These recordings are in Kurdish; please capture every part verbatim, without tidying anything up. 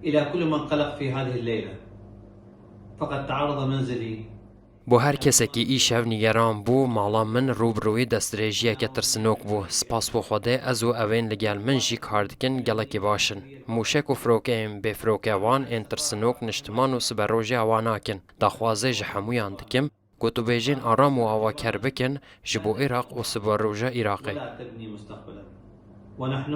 إلى كل من قلق في هذه الليلة، فقد تعرض منزلي. Bo her kesekî îşev nîgeran bû, mala min rû bi rûyê destdirêjiyeke tirsinok bû. Spas bo Xwedê, ez û ewên li gel min jî kar dikin gelekî baş in. Mûşek û firokeyên bêfiroke wan ên tirsinok niştiman û siberojê awa nakin. Daxwazê ji hemûyan dikim, gotûbêjên aram û avaker bikin ji bo Iraq û siberoja Iraqê. ولا تبني مستقبلا. ونحن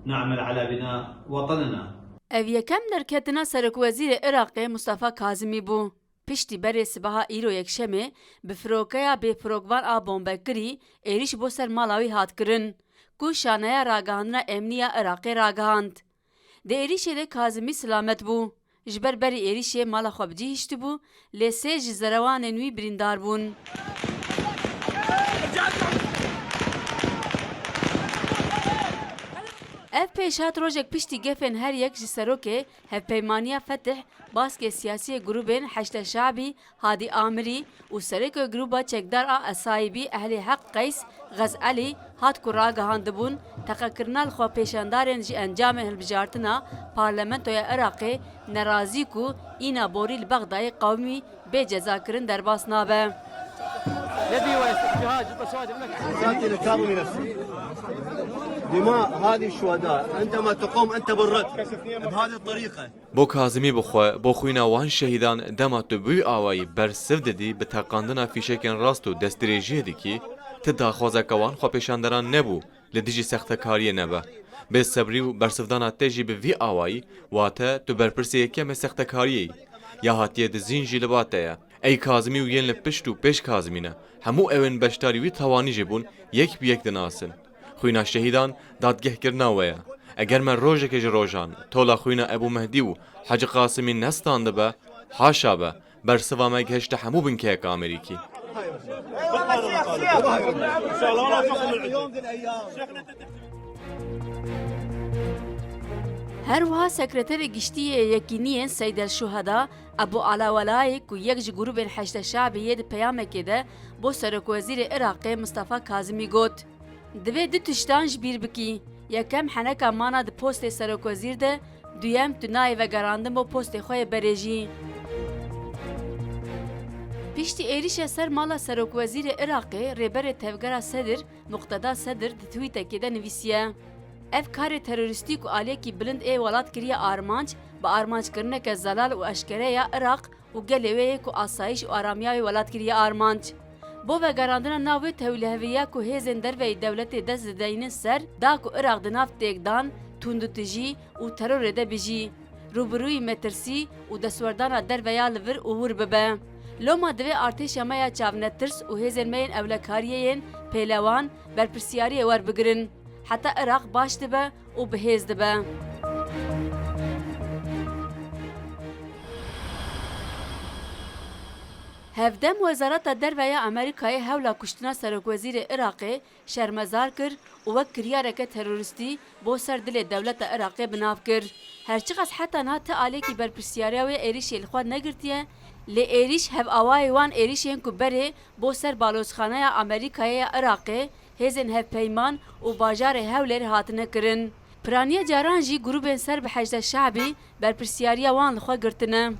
نعمل على بناء وطننا. Ev yekem derketina Serokwezîrê Iraqê Mustafa Kazimî bû. Piştî berê sibeha îro yekşemê bi firokeya bêfirokvan a bombekirî êrîş bo ser mala wî hat kirin, ku şaneya ragihandina emnî ya Iraqê ragihand. Di êrîşê de Kazimî silamet bû. Ji ber berî êrîşê mala xwe bi cî hiştibû, lê sê ji zerewanên wî birîndar bûn. Ev pêşhat rojek piştî gefên her yek ji serokê Hevpeymaniya Fetih, baskê siyasî yê grûbên Heşde Şabî, Hadî Amirî û serokê grûba çekdar a Esaîbî Ehlî Heq Qeys Xezelî hat ku ragihandibûn, teqekirina li xwepêşandarên ji encamên hilbijartina Parlamentoya Iraqê nerazî ku îna borî li Bexdayê qewimî bê cezakirin derbas nabe. دماء هذه الشهداء عندما تقوم أنت بالرد بهذه الطريقة. Bo Kazimî bi xwe, bo xwîna wan şehîdan dema tu bi wî awayî bersiv didî, bi teqandina fîşekên rast û destdirêjiyê dikî, ti daxwazeke wan xwepêşanderan nebû li dijî sextekariyê nebe. Bêsebrî û bersivdana te jî bi vî awayî, wate tu berpirsê yekemê sextekariyê yî. Ya hatiye dizîn jî li ba te ye. Ey Kazimî û yên li pişt û pêş Kazimî ne, hemû ewên beşdarî wî tawanî jî bûn, yek bi yek dinasin. Xwîna şehîdan dadgehkirina we ye. Eger me rojekê ji rojan tola xwîna Ebû Mehdî û Hecî Qasimî nestandibe, haşa be, bersiva me gihişte hemû binkeyeka Amerîkî. Her wiha Sekreterê Giştî yê Yekîniyên Seydel Şuheda, Ebû Ala Welayî ku yek ji grûbên Heşde Şabî yê di peyamekê de bo Serokwezîrê Iraqê Mistefa Kazimî got, Divê du tiştan ji bîr bikî. Yekem heneka mana di postê serokwezîr de, duyem tu nayê vegerandin bo postê xwe yê berê jî. Piştî êrîşa ser mala serokwezîrê Iraqê, Rêberê Tevgera Sedir, Muqteda Sedir di twîtekê de nivîsiye, Ev karê terorîstî ku aliyekî bilind ê welat kiriye armanc, bi armanckirineke zelal û eşkere ya Iraq û gelê wê yê ku asayiş û aramiya wê welat kiriye armanc. Bo vegerandina nav wê tewlehevîya ku hêzên derveyî dewletê dest dideynin ser, da ku Iraq di nav têkdan, tundûtijî û terorê de bijî, rûbirûyî metirsî û destwerdana derve ya li vir û wir bibe. Loma divê artêşa me ya çavnetirs û hêzên me yên ewlekariyê yên pêlewan berpirsiyariyê werbigirin. Heta Iraq baş dibe û bi hêz dibe. Hevdem Wezareta Derve ya Amerîkayê hewla kuştina serokwezîrê Iraqê şermezar kir û wek kiryareke terorîstî bo ser dilê dewleta Iraqê bi nav kir. Her çiqas heta niha ti aliyekî berpirsiyariya wê êrîşê li xwe negirtiye, lê êrîş hevawayê wan êrîşên ku berê bo ser balozxaneya Amerîkayê ya Iraqê, hêzên hevpeyman û bajarê Hewlêr hatine kirin. Piraniya caran jî grûbên ser bi Heşde Şabî berpirsiyariya wan li xwe girtine.